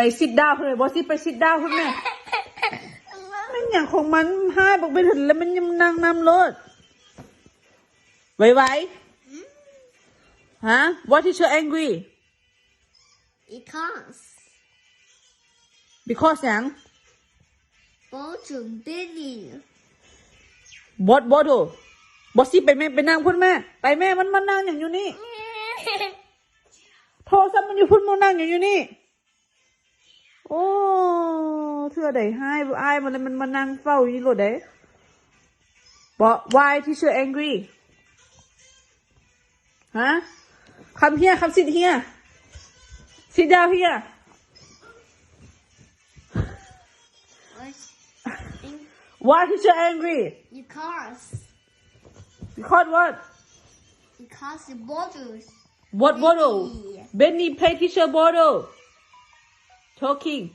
ไป sit down เลย บอกสิไป sit down คุณแม่ ไม่อย่างของมัน ให้บอกไปถึงแล้วมันยังนั่งนำรถ ไหวไหว ฮะ Why teacher angry? Because because หยัง Bottle Benny What bottle? บอกสิไปแม่ ไปนั่งพุ่นแม่ ไปแม่ มันมานั่งอย่างอยู่นี่ โทรศัพท์มันอยู่พุ่น มันนั่งอย่างอยู่นี่ โอ้ เธอได้ให้อ้ายมันเลย มันมานั่งเฝ้าอยู่รถเด้ บอก Why teacher angry? Huh? Come here, come sit here. Sit down here. Why teacher angry? Because Because what? Because the bottles. What bottle? Benny. Benny play teacher bottle. Talking.